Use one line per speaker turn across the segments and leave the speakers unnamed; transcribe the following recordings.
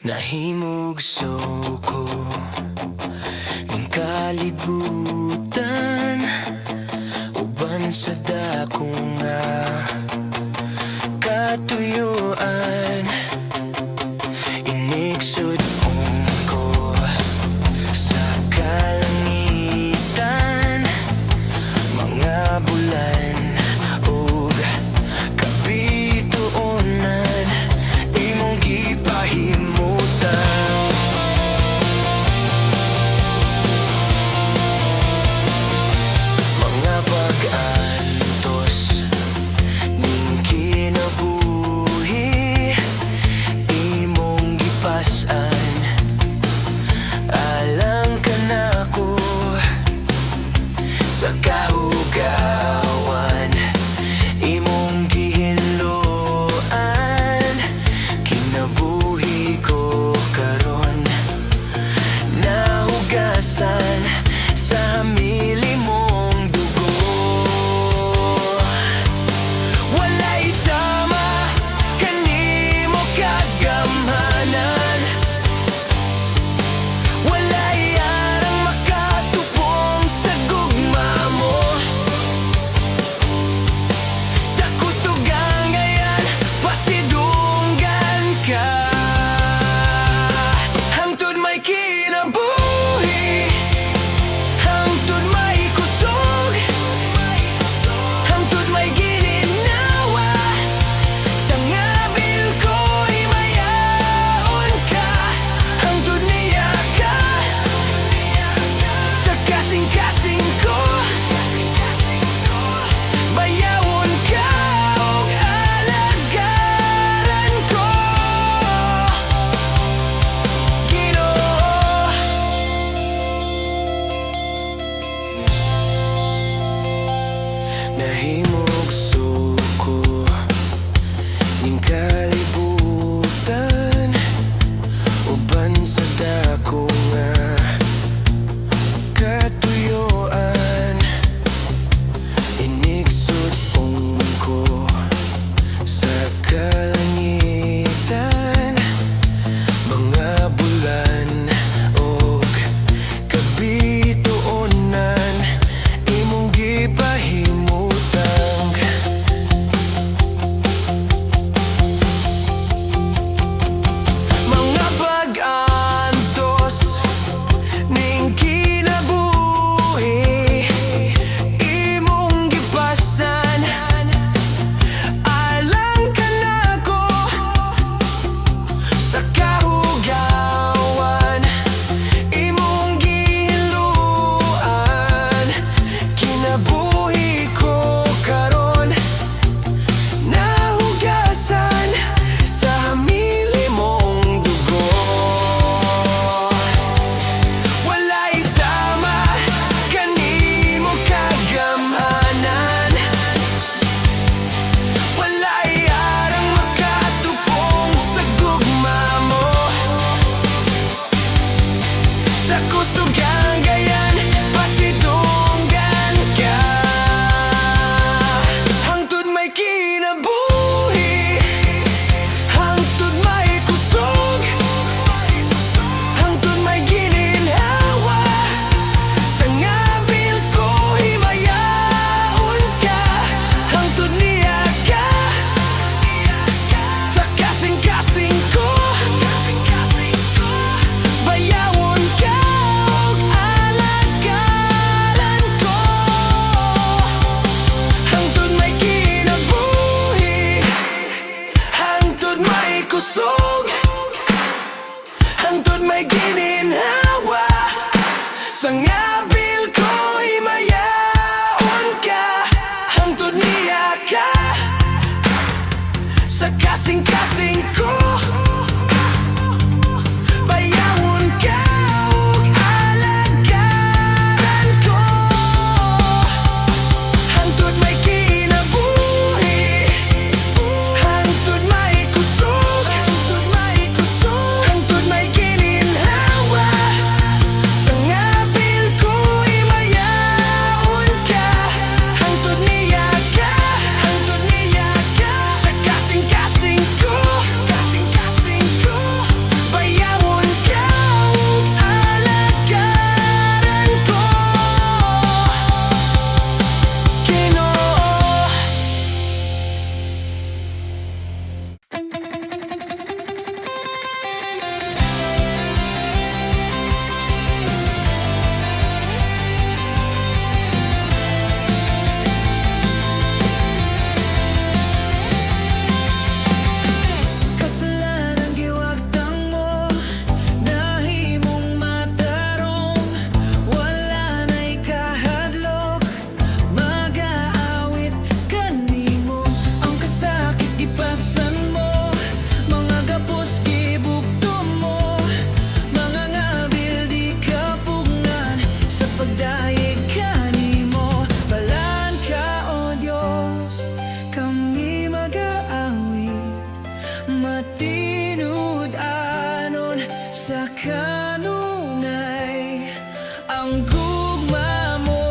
Nahimugso ko ning kalibutan uban sa dako nga katuyuan. Inigsud-ong ko sa kalangitan, mga bulan ug kabituonan, imong gipahimutang. Mga pag-antos ning kinabuhi, imong gipas-an alang kanako. Sa kahugawan, imong gihinloan. Kinabuhi ko karon nahugasan sa hamili mong dugo. Walay sama kanimo kagamhanan. Walay arang makatupong sa gugma mo. Takusugang ngayan, pasidunggan ka hangtod may kinabuhi, hangtod may kusog, hangtod may gininhawa. Sa ngabil ko himayaon ka, hangtod niya ka sa kasing-kasing ko. Bayawon ka og alagaran ko, Ginoo. Nahimugso ko ning kalibutan uban sa dako nga katuyuan. Inigsud-ong ko sa kalangitan, mga bulan ug kabituonan, imong gipahimutang. Mga pag-antos ning kinabuhi, imong gipasan alang kanako. Sa kahugawan, imong gihinloan. Kinabuhi ko karon nahugasan sa hamili mong dugo. Walay sama kanimo kagamhanan. Walay arang makatupong sa gugma mo. Takusugang gayan, pasidunggan ka hangtod may kinabuhi, hangtod may kusog, hangtod may gininhawa. Sa ngabil ko himayaon ka, hangtod niya ka sa kasing-kasing ko. Bayawon ka og alagaran ko hangtod may kinabuhi, hangtod may kusog, hangtod may gininhawa. Sa ngabil ko himayaon ka, hangtod niya ka sa kasing-kasing ko. Bayawon ka og alagaran ko hangtod may kinabuhi, hangtod may kusog, hangtod may gininhawa. Sa kanunay. Ang gugma mo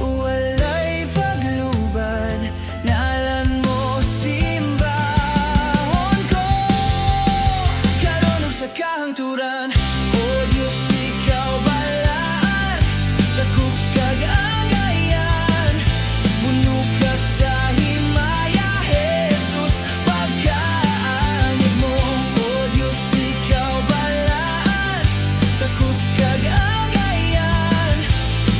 walay paglubad. Ngalan mo simbahon ko karon ug sa kahangturan. O Diyos, ikaw balaan, takos kag angayan. Puno ka sa himaya, Jesus, pagkaanyag mo. O Diyos, ikaw balaan, takos kag angayan.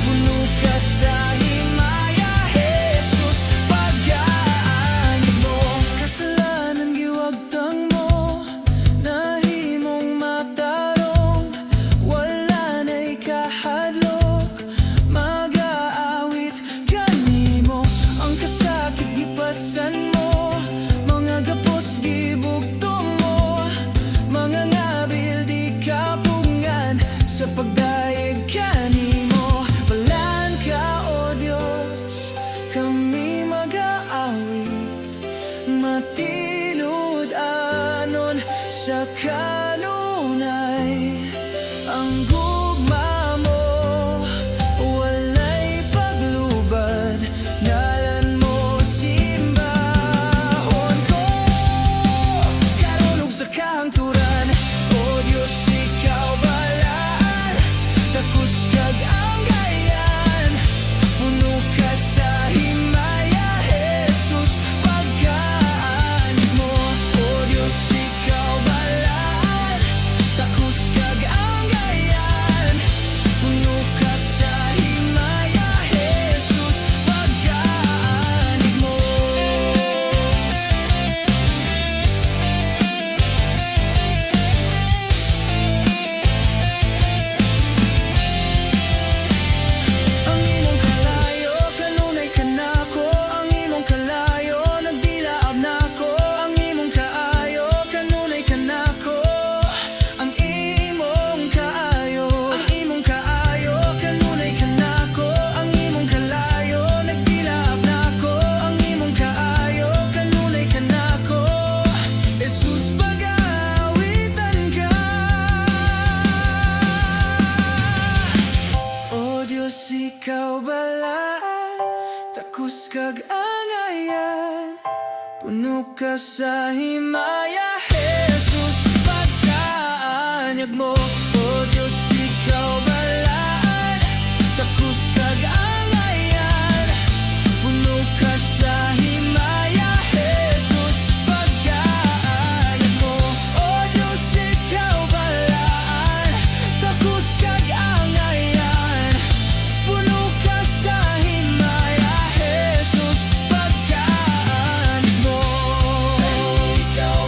Puno ka sa himaya, Jesus, pagkaanyag mo. Kasalanan giwagtang mo, nahimong matarong. Wala na'y kahadlok, magaawit kanimo. Ang kasakit gipasan mo, mga gapos gibugto mo. Mga ngabil di kapungan sa pagdayeg kanimo. Balaan ka, O Diyos, kami magaawit matinud-anon sa kanunay. Ang gugma mo walay paglubad. Ngalan mo simbahon ko karon ug sa kahangturan. O Diyos, ikaw balaan, takos kag angayan. Puno ka sa himaya, Jesus, pagkaanyag mo. O Diyos, ikaw balaan, takos kag angayan. Puno ka sa himaya, Jesus, pagkaanyag mo. Ang imong kalayo kanunay kanako. Ang imong kalayo nagdilaab nako. Ang imong kaayo kanunay kanako. Ang imong kaayo, ang imong kaayo kanunay kanako. Ang imong kalayo nagdilaab nako. Ang imong kaayo kanunay kanako. Jesus, pag-aawitan ka. O Diyos, ikaw balaan, takos kag angayan. Puno ka sa himaya, Jesus, pagkaanyag mo. O Diyos, ikaw balaan, takos kag angayan. Puno ka sa himaya, Jesus, pagkaanyag mo. O Diyos, ikaw balaan, takos kag angayan. Puno ka sa himaya, Jesus, pagkaanyag mo. Ikaw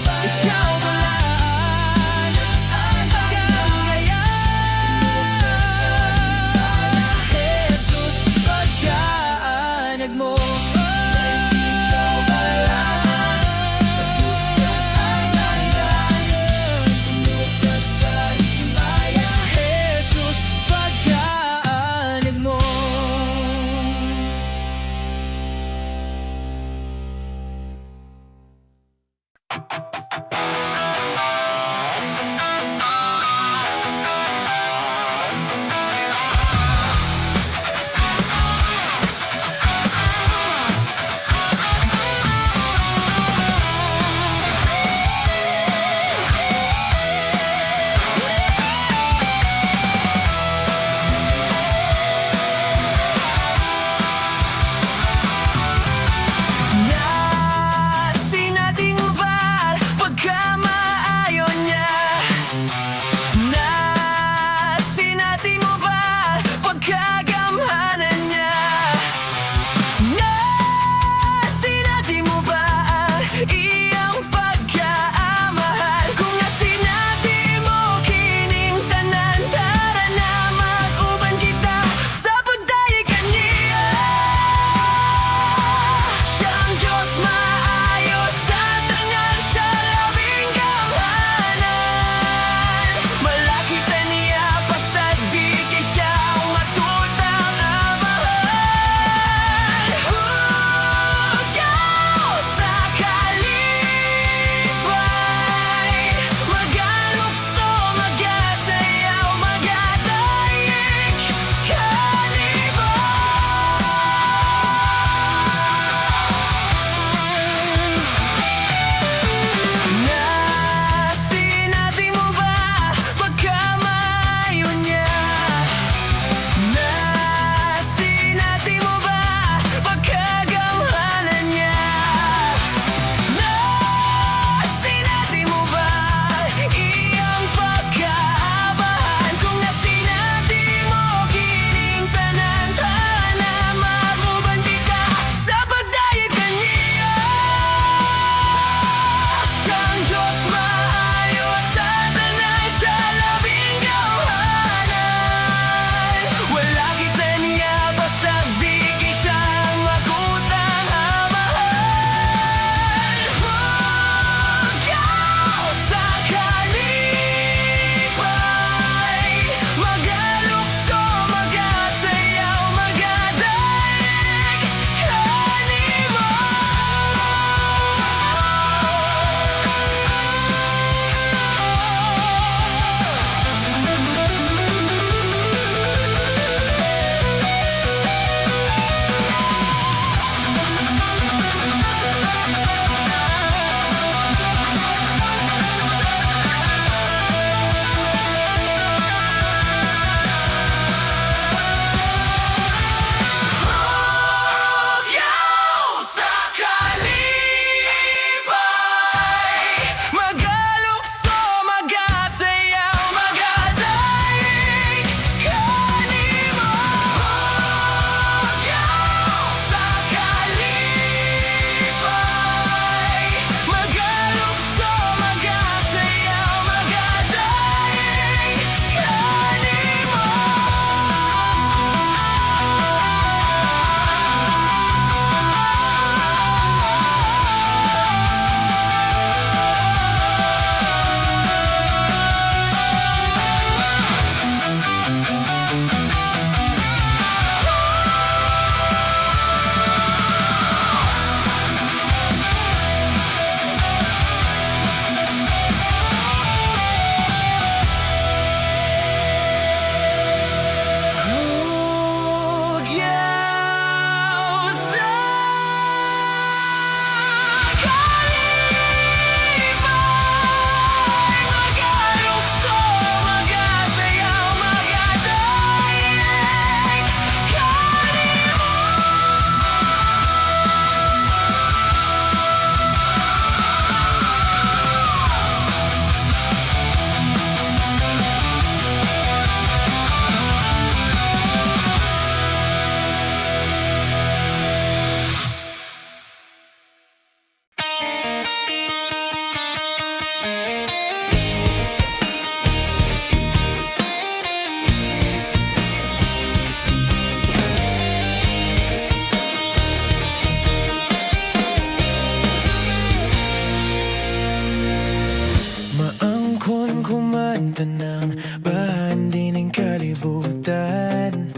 Maangkon ko man tanang bahan dining kalibutan,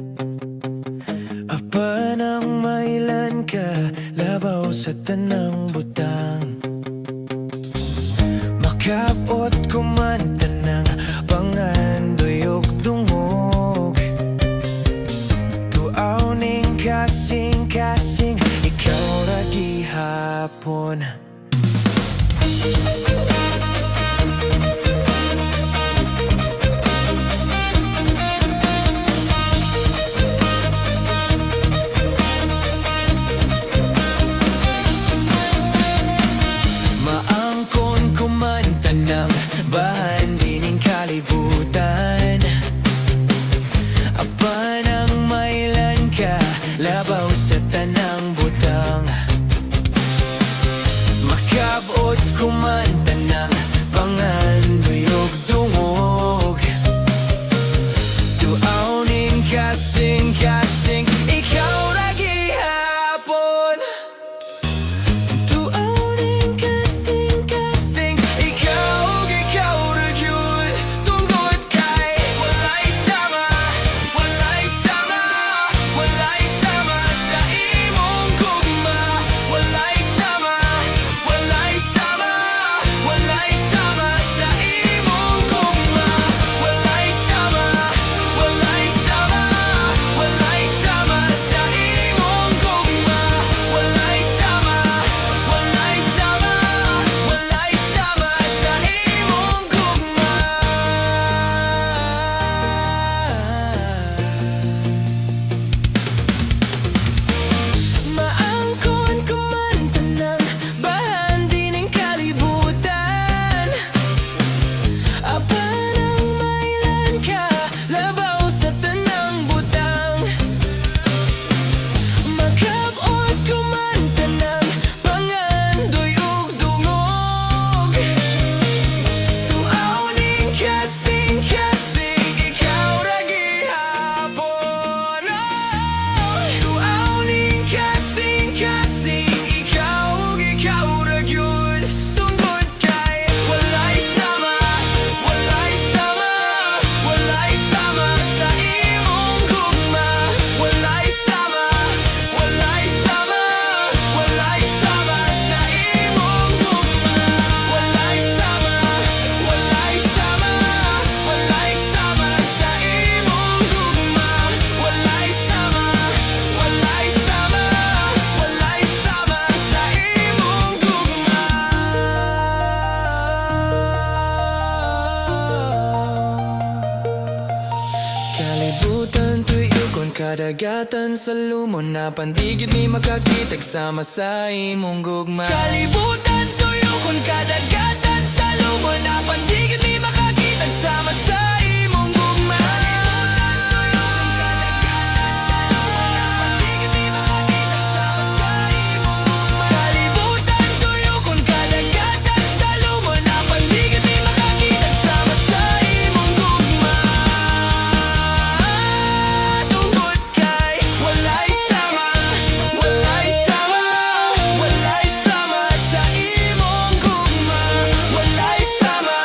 apan ang mailhan ka labaw sa tanang butang. Makab-ot ko man tanang pangandoy ug dungog, Tuaw ning kasing-kasing, ikaw ra gihapon. Maangkon ko man tanang bahan dining kalibutan, apan ang mailhan ka labaw sa tanang butang. Makab-ot ko man tanang pangandoy ug dungog, Tuaw ning kasing-kasing, ikaw ra gihapon. Tuaw ning kasing-kasing, ikaw ug ikaw ra gyud. Tungod kay walay sama, walay sama, walay sama sa imong gugma. Walay sama, walay sama, walay sama sa imong gugma. Walay sama, walay sama, walay sama sa imong gugma. Walay sama, walay sama, walay sama sa imong gugma. Maangkon ko man tanang bahan dining kalibutan, apan ang mailhan ka labaw sa tanang butang. Makab-ot ko man tanang pangandoy ug dungog, Tuaw ning kasing-kasing, ikaw ra gihapon. Oh! Tuaw ning kasing-kasing, ikaw ug ikaw ra gyud. Tungod kay walay sama, walay sama, walay sama sa imong gugma. Walay sama, walay sama, walay sama sa imong gugma. Walay sama, walay sama, walay sama sa imong gugma. Walay sama, walay sama, walay sama sa imong gugma. Kalibutan tuyokon, kadagatan sa lumon, apan di gyud mi makakitag sama sa imong gugma. Kalibutan tuyokon, kadagatan sa lumon, apan di gyud mi makakitag sama sa imong gugma. Kalibutan tuyokon, kadagatan sa lumon, apan di gyud mi makakitag sama sa imong gugma. Kalibutan tuyokon, kadagatan sa lumon, apan di gyud mi makakitag sama sa imong gugma. Tungod kay walay sama, walay sama, walay sama sa imong gugma. Walay sama,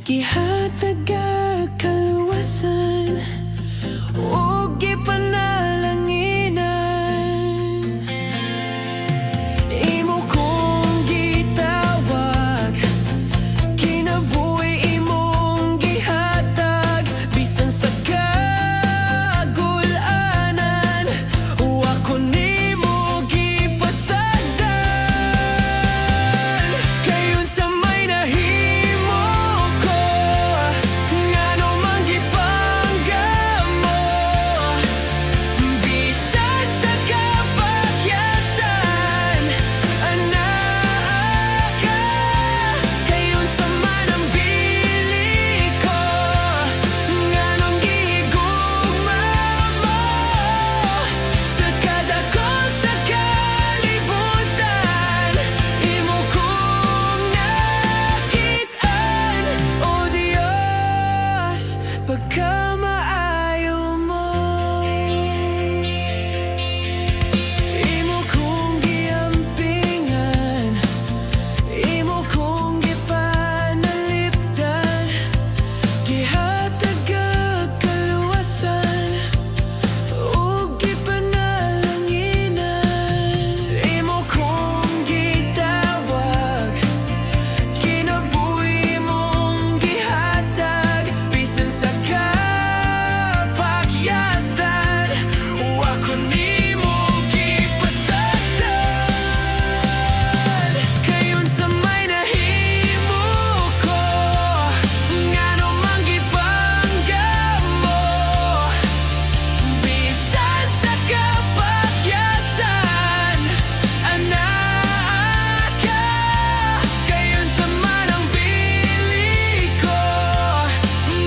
Gihatag ka kaluwasan ug gipanalanginan. Imo kong gitawag, kinabuhi imong gihatag. Bisan sa kagul-anan, wa ko nimo gipasagdan. Kay unsa may nahimo ko, ngano man gipangga mo? Bisan sa kapakyasan, anaa ka. Kay unsa man ang bili ko, nganong gihigugma mo? Sa kadako sa kalibutan, imo kong nakit-an. O Dios, pagkamaayo mo. Imo kong giampingan, imo kong gipanalipdan. Gihatag kag kaluwasan ug gipanalanginan. Imo kong gitawag, kinabuhi imong gihatag. Bisan sa kapakyasan, wa ko nimo gipasagdan. Kay unsa may nahimo ko, ngano man gipangga mo? Bisan sa kapakyasan, anaa ka. Kay unsa man ang bili ko,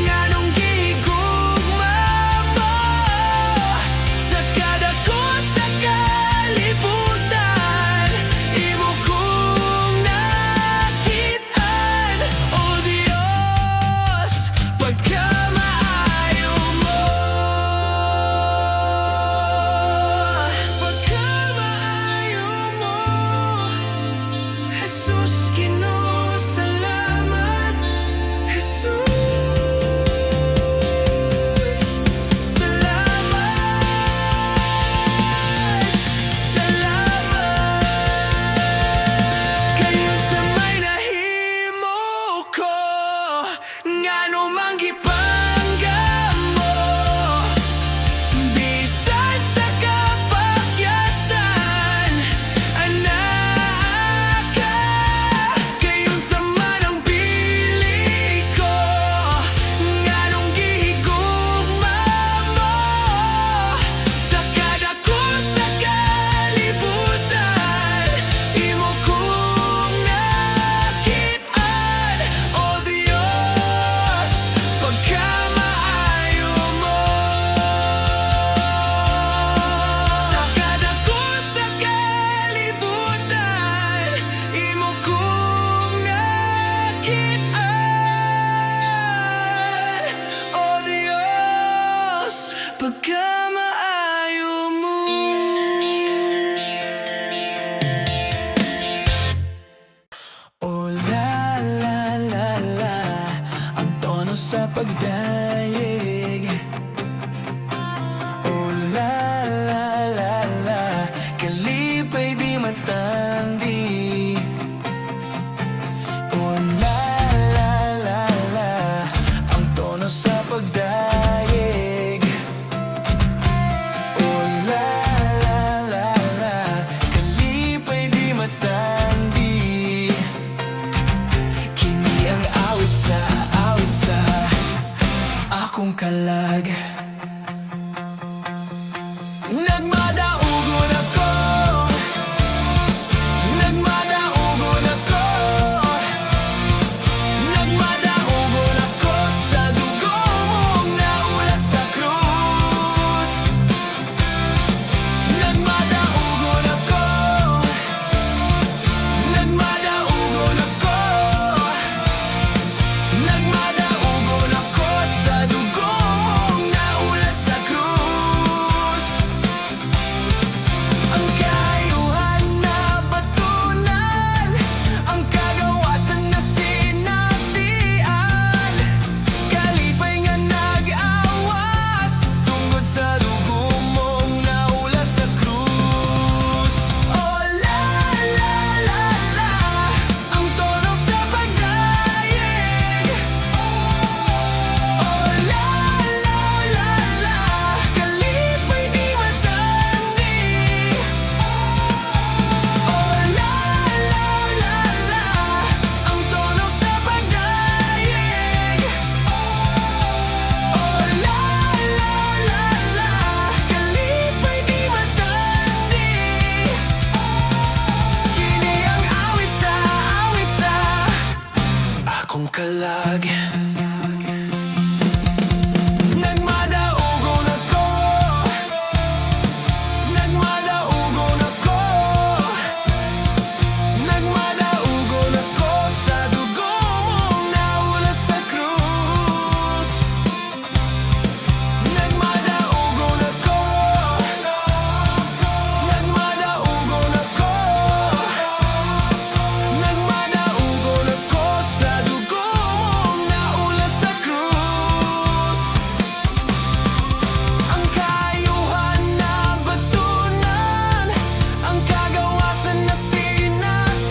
nganong gihigugma mo? Sa kadako sa kalibutan, imo kong nakit-an. O Dios, pagkamaayo mo. Pagkamaayo mo, Jesus Ginoo, salamat. Jesus, salamat. Salamat. Kay unsa may nahimo ko, ngano man gipangga mo? Bisan sa kapakyasan, anaa ka. Kay unsa man ang bili ko, nganong gihigugma mo? Sa kadako sa kalibutan, imo kong nakit-an. O Dios, pagkamaayo mo. Sa kadako sa kalibutan, imo kong nakit-an. O Dios, pagkamaayo mo. Oh la la la la, ang tono sa pagdayeg. Oh la la la la, kalipay di matandi. Oh la la la la, ang tono sa pagdayeg. Oh la la la la, kalipay di matandi. Kini ang awit sa akong kalag. Nagmadaugon ako, nagmadaugon ako, nagmadaugon ako sa dugo mong naulas sa krus. Nagmadaugon ako, nagmadaugon ako, nagmadaugon ako sa dugo mong akong kalag. Nagmadaugon ako. Nagmadaugon ako. Nagmadaugon ako sa dugo mong naulas sa krus. Nagmadaugon ako. Nagmadaugon ako. Nagmadaugon ako sa dugo mong naulas sa krus. Ang kaayuhan na batunan, ang kagawasan na sinatian,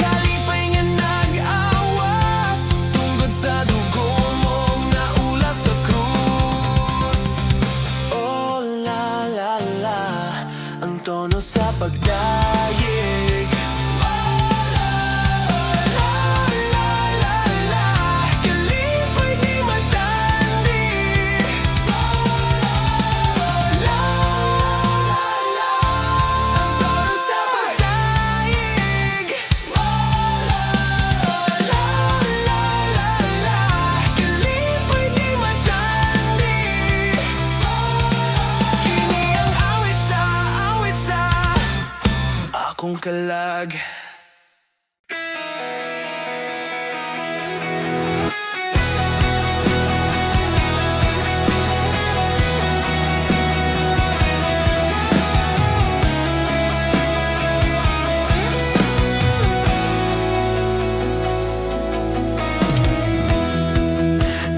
kalipay nga nag-awas tungod sa dugo mong naulas sa krus. Oh la la la, ang tono sa pagdayeg. La la la la, kalipay di matandi. La la la, ang tono sa pagdayeg. La la la la, kalipay di matandi. Kini ang awit sa akong kalag.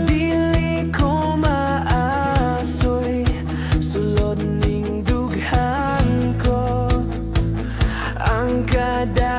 Dili ko maasoy, sulod ning dughan ko. Ang kada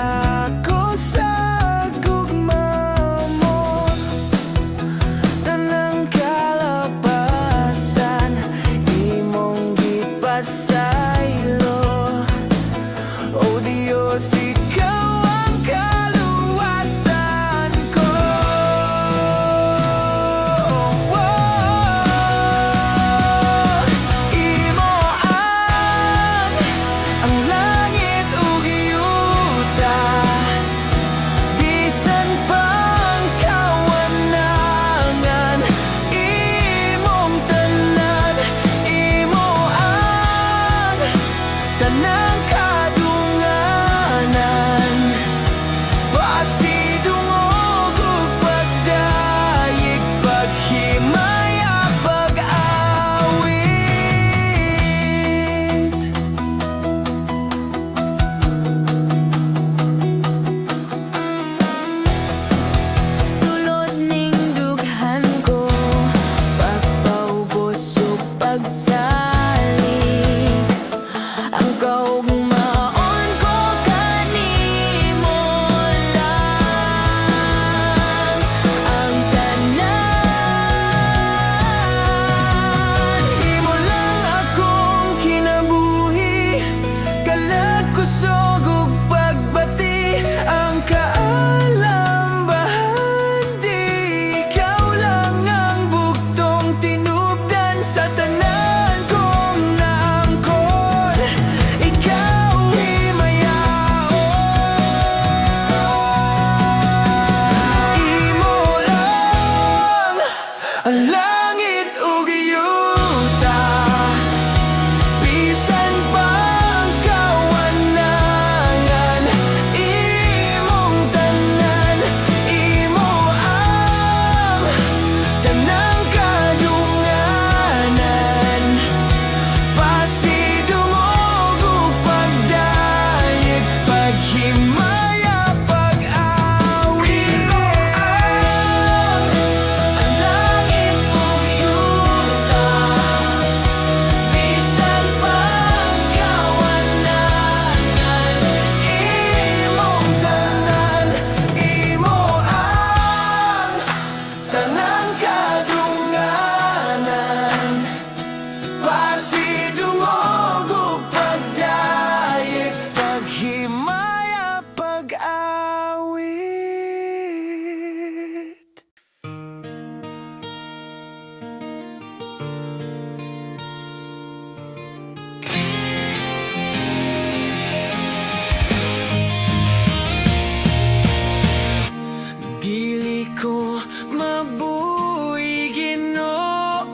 Mabuhi, Ginoo,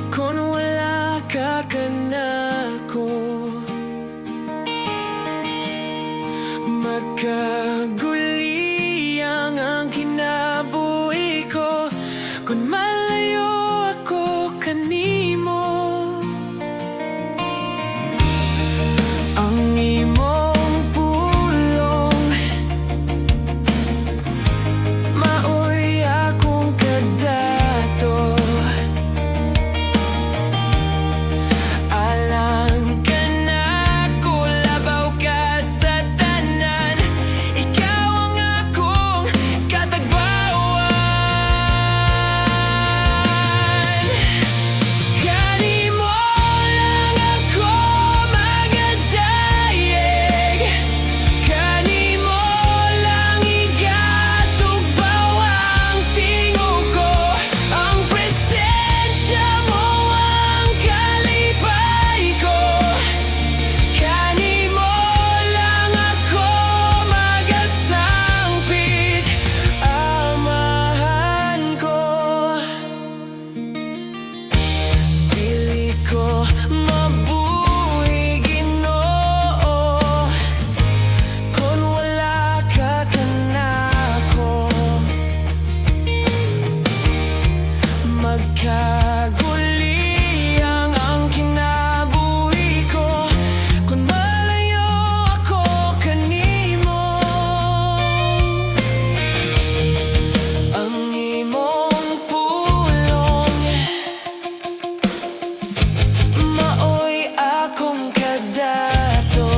kon wala ka kanako. Magkaguliyang ang kinabuhi ko kung malayo ako kanimo. Ang imong pulong maoy akong kadato. Alang kanako, labaw ka sa tanan. Ikaw ang akong katagbawan. Kanimo lang ako magadayeg. Kanimo lang igatugbaw ang tingog ko. Ang presensya mo ang kalipay ko. Kanimo lang ako magasangpit, Amahan ko. Dili ko mabuhi, Ginoo, kon wala ka kanako. Magkaguliyang ang kinabuhi ko kung malayo ako kanimo. Ang imong pulong maoy akong kadato.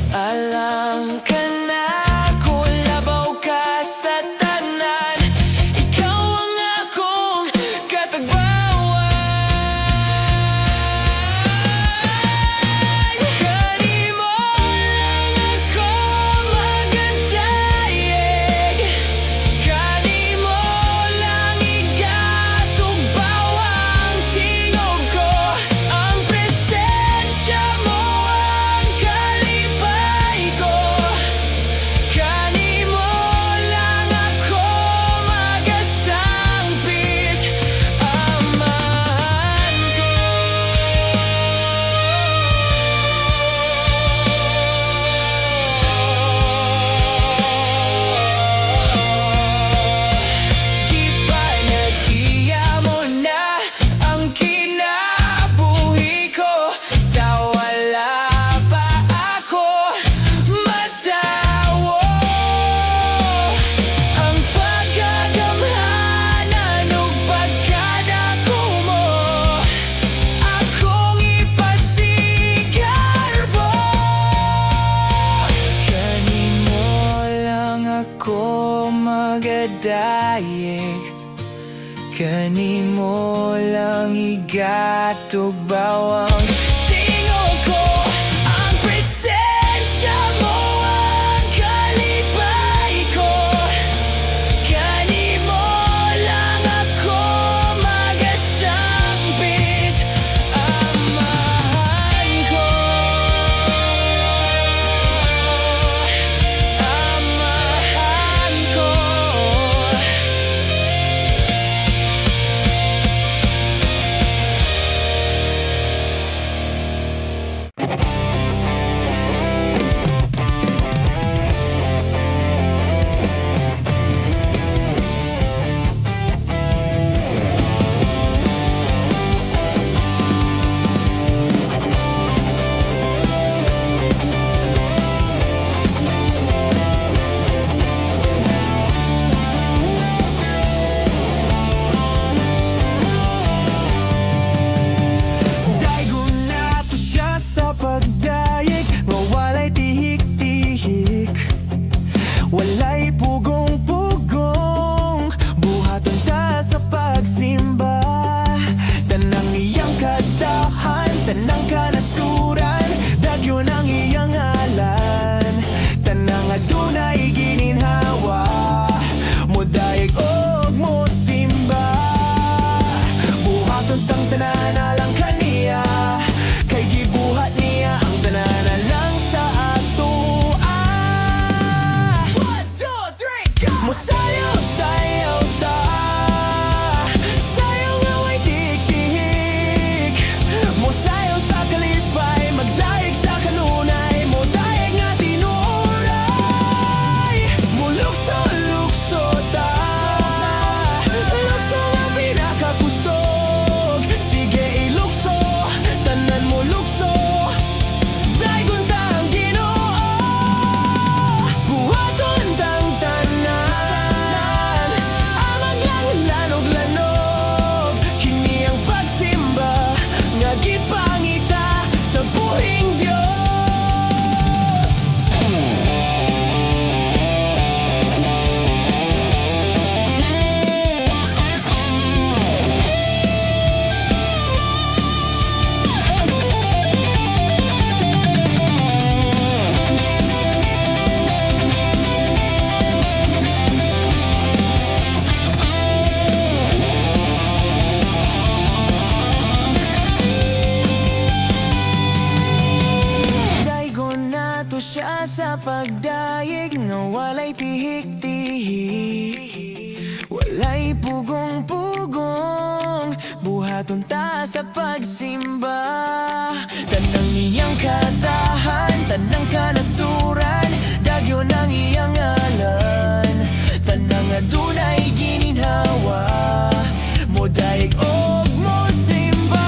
Alang kanako, labaw ka sa tanan. Ikaw ang akong katagbawan. Kanimo lang ako magadayeg. Kanimo lang igatugbaw ang tingog ko. Ang presensya mo ang kalipay ko. Kanimo lang ako magasangpit, Amahan ko. Gipanag-iya mo na ang kinabuhi ko. Sa wala pa ako matawo, ang pagkagamhanan ug pagkadako mo akong ipasigarbo. Kanimo lang ako magadayeg. Kanimo lang igatugbaw ang tingog ko. Ang presensya mo ang kalipay ko. Kanimo lang ako magasangpit, Amahan ko. Amahan ko. ta sa pagdayeg nga walay tihik-tihik, walay pugong-pugong. Buhaton ta sa pagsimba tanang iyang katahan, tanang kanasuran. Dagyon ang iyang ngalan. Tanang adunay gininhawa, modayeg og mosimba.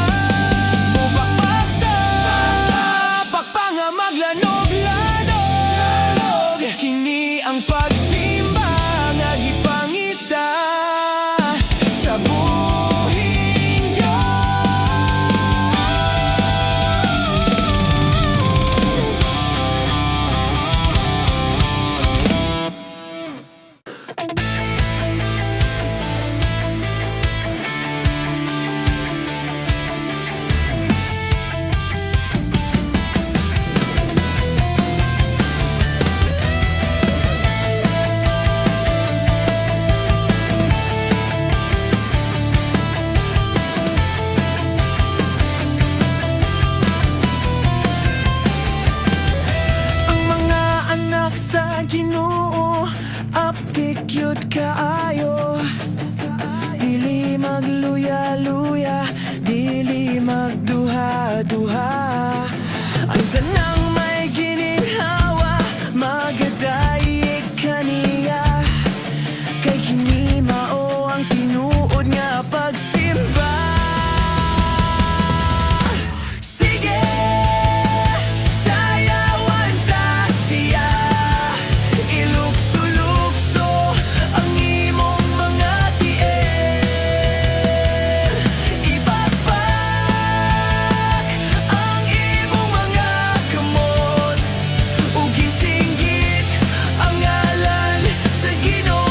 Mopakpak ta, pakpak nga maglanog-lanog. Kini ang pagsimba nga gipangita sa buhing Diyos. Ang mga anak sa Ginoo aptik gyud kaayo. Dili magluya-luya, dili magduha-duha. Ang tanang may gininhawa, magadayeg kaniya, kay kini mao ang tinuod nga pagsimba. Sige, sayawan ta siya. Ilukso-lukso ang imong mga tiil. Ipakpak ang imong mga kamot ug isinggit ang ngalan sa Ginoo.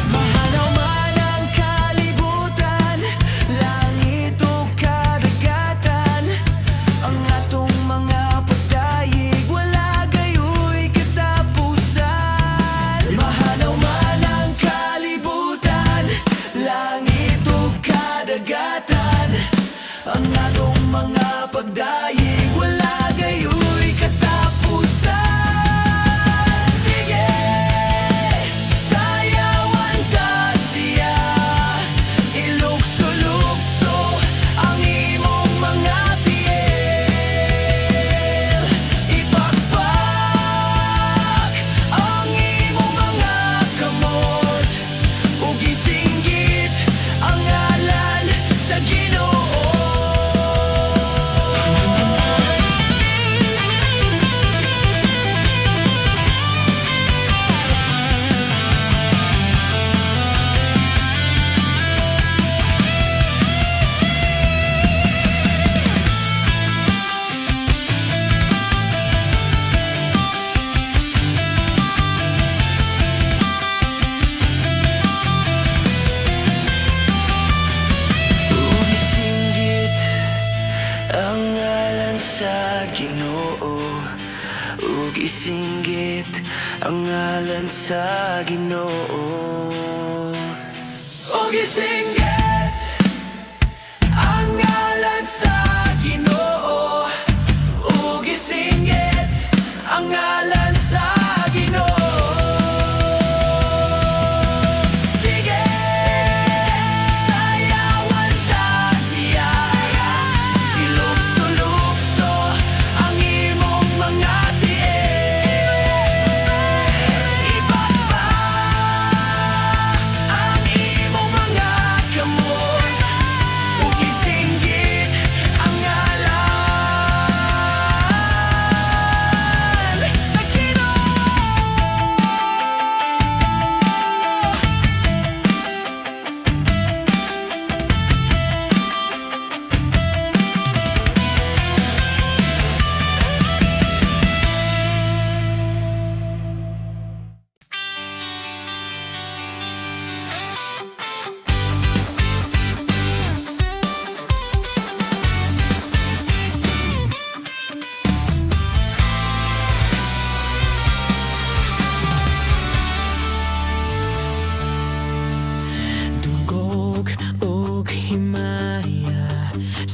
Mahanaw man ang kalibutan, langit o kadagatan, ang atong mga pagdayeg wala gayoy katapusan. Mahanaw man ang kalibutan, langit o kadagatan, ang atong mga pagdayeg wala gayoy katapusan. Sige, sayawan ta siya. Ilukso-lukso ang imong mga tiil. Ipakpak ang imong mga kamot ug isinggit ang ngalan sa Ginoo. Ug isinggit ang ngalan sa Ginoo. Ug isinggit ang ngalan sa Ginoo. Ug isinggit ang ngalan sa Ginoo. Ug isinggit ang ngalan sa Ginoo. Sige, sayawan ta siya. Ilukso-lukso ang imong mga tiil. Ipakpak ang imong mga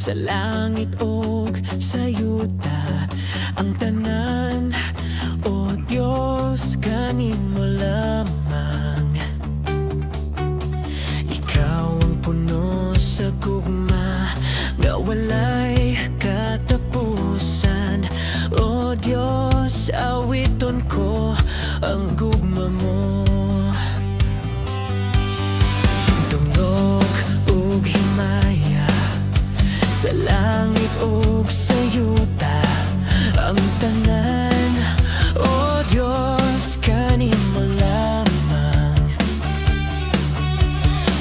Sa langit ug sa yuta, ang tanan, O Diyos, kanimo lamang. Ikaw ang puno sa gugma nga walay katapusan. O Diyos, awiton ko ang gugma mo. Dungog ug himaya sa langit ug sa yuta, ang tanan, O Diyos, kanimo lamang.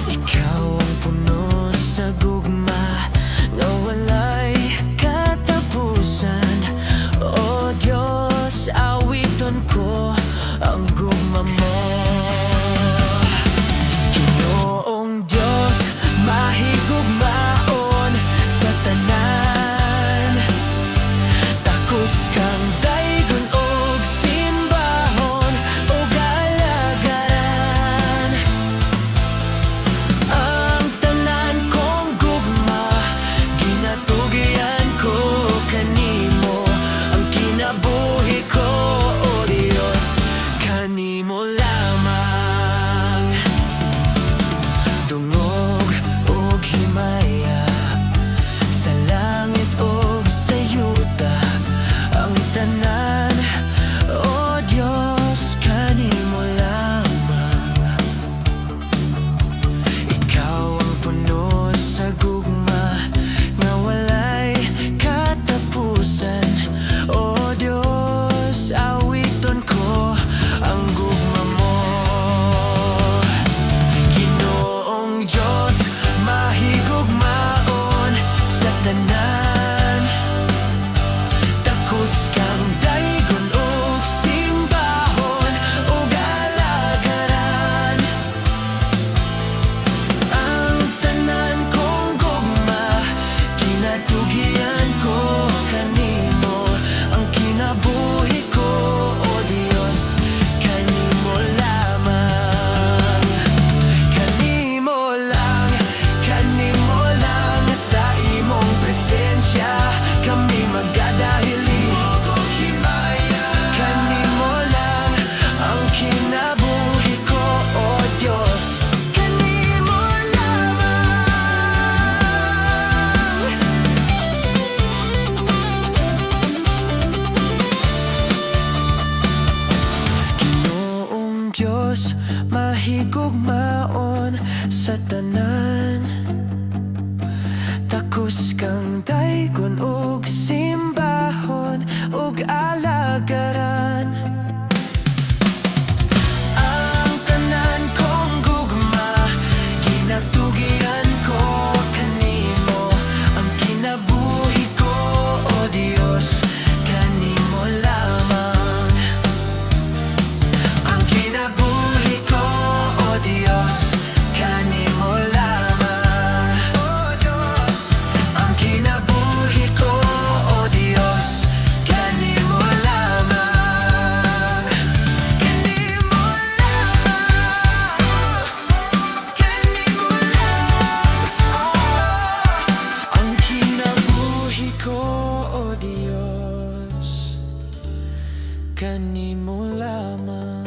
Ikaw ang puno sa gugma nga walay katapusan. O Diyos, awiton ko ang gugma mo. Ginoong Diyos, mahigugmaon sa tanan. Takos kang daygon og simbahon og alagaran. Ang tanan kong gugma ginatugian ko kanimo. Ang kinabuhi ko, O Diyos, kanimo lamang. Dungog ug himaya sa langit ug sa yuta, ang tanan, O Diyos, kanimo lamang. Ikaw ang puno sa gugma nga walay katapusan. O Diyos, awiton ko ang gugma mo. Ginoong Diyos, mahigugmaon sa tanan. Takos kang daygon og simbahon ug alagaran. Ang tanan kong gugma ginatugian ko kanimo. Ang kinabuhi ko, O Diyos, kanimo lamang. Kanimo lang, kanimo lang. Sa imong presensya kami magadahili. Kanimo lang ang kinabuhi ko, O Diyos, kanimo lamang. Ginoong Diyos, mahigugmaon sa tanan. Takos kang daygon og simbahon ug alagaran. Ang tanan kong gugma ginatugian ko kanimo. Ang kinabuhi ko, O Diyos, kanimo lamang. Ang kinabuhi ko, O Diyos, kanimo lamang. O Diyos, ang kinabuhi ko, O Diyos, kanimo lamang. Kanimo lamang. Kanimo lamang. Ang kinabuhi ko, O Diyos, kanimo lamang.